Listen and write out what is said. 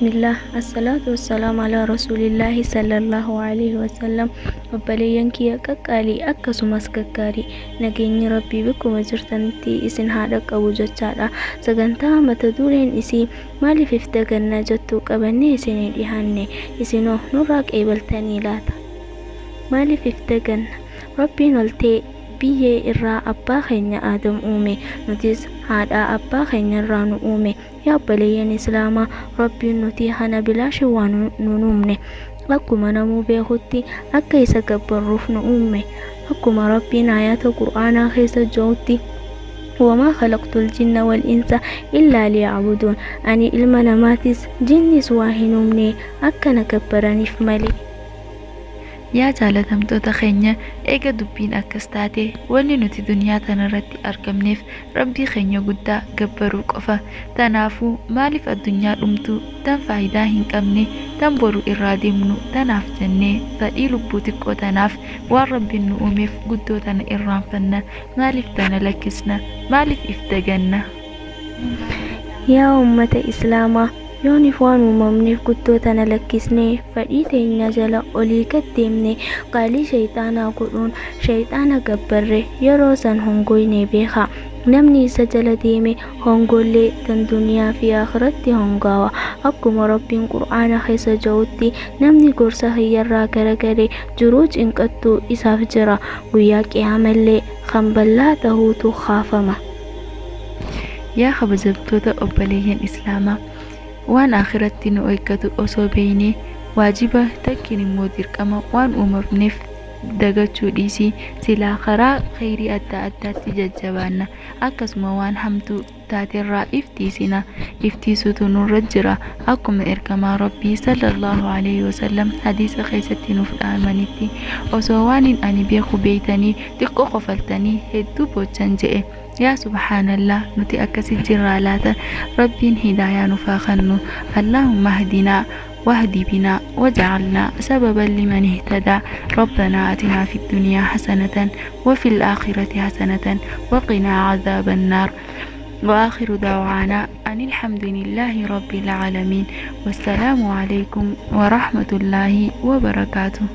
Bismillah, assalaatu wassalaam alaa rasuulillaahi sallallahu alaihi wasallam. Obboleeyyan kiyya qaqqaalii akkasumas gaggaarii, nageenyi Rabbii bakkuma jirtanitti isin haa dhaqqabu jechaadha. Sagantaa mata dureen isii maaliif if dagannaa jettu qabannee isinii dhihaanne, isinoo nurraa qeebaltanii laata? Maaliif if daganna? Rabbiin ol ta'e biyyee irraa abbaa keenya Aadam uume, nutis haadhaa abbaa keenya irraa nu uume. Yaa obboleeyyan Islaamaa, Rabbiin nuti kana bilaashin waa nu uumne. Akkuma namuu beekutti akka isa gabbarruuf nu uume. Akkuma Rabbiin ayata Qur'aanaa keessa jirutti, wamaa khalaqtul jinna wal insa illaa liya'buduun, ani ilma namaatis jinnis waa hin uumne akka na gabbaraniif malee. Yaa jaalatamtoota keenya, eega dubbiin akkas taate, wanni nuti duniyaa tanarratti argamneef Rabbii keenya guddaa gabbaruu qofa. Tanaafuu maaliif addunyaa dhumtuu tan faayidaa hin qabne tan boru irraa deemnu tanaaf jennee fedhii lubbuu xiqqoo tanaaf waan Rabbiin nu uumeef guddoo tana irraanfanna? Maaliif tana lakkisna? Maaliif if daganna? Yaa uummata Islaamaa, yooniif waan uumamneef guddoo tana lakkisnee fedhii teenya jala olii gad deemne qaalii shayxaanaa godhuun shayxaana gabbarre, yeroo san hongoyne beekaa. Namni isa jala deeme hongollee tan duniyaa fi akhiratti hongaawa. Akkuma Rabbiin Qur'aana keessa jirutti, namni gorsa kiyyarraa garagale jiruu cinqattuu isaaf jira, guyyaa qiyaamallee kan bal'aa tahuutu kaafama. Yaa kabajamtoota obboleeyyan Islaamaa, waan akhiratti nu eeggatu osoo beeynee waajiba takkiin immoo dirqama waan uumamneef dagachuu dhiisii silaa karaa khayrii adda addaatti jajjabaanna, akkasuma waan hamtuu taaterraa iftiisina. Iftiisuutu nurra jira. Akkuma ergamaa Rabbii sallallahu alaihi wasallam hadiisa keessatti nuuf dhaamanitti, osoo waan hin ani beeku beeytanii xiqqoo qofaltanii hedduu boochan je'e. Yaa subhaanallah, nuti akkasi jirraa laata? Rabbiin hidaayaa nuuf haa kennu. Allaahumma ahdinaa واهد بنا وجعلنا سببا لمن اهتدى. ربنا آتنا في الدنيا حسنة وفي الآخرة حسنة وقنا عذاب النار. وآخر دعوانا أن الحمد لله رب العالمين، والسلام عليكم ورحمة الله وبركاته.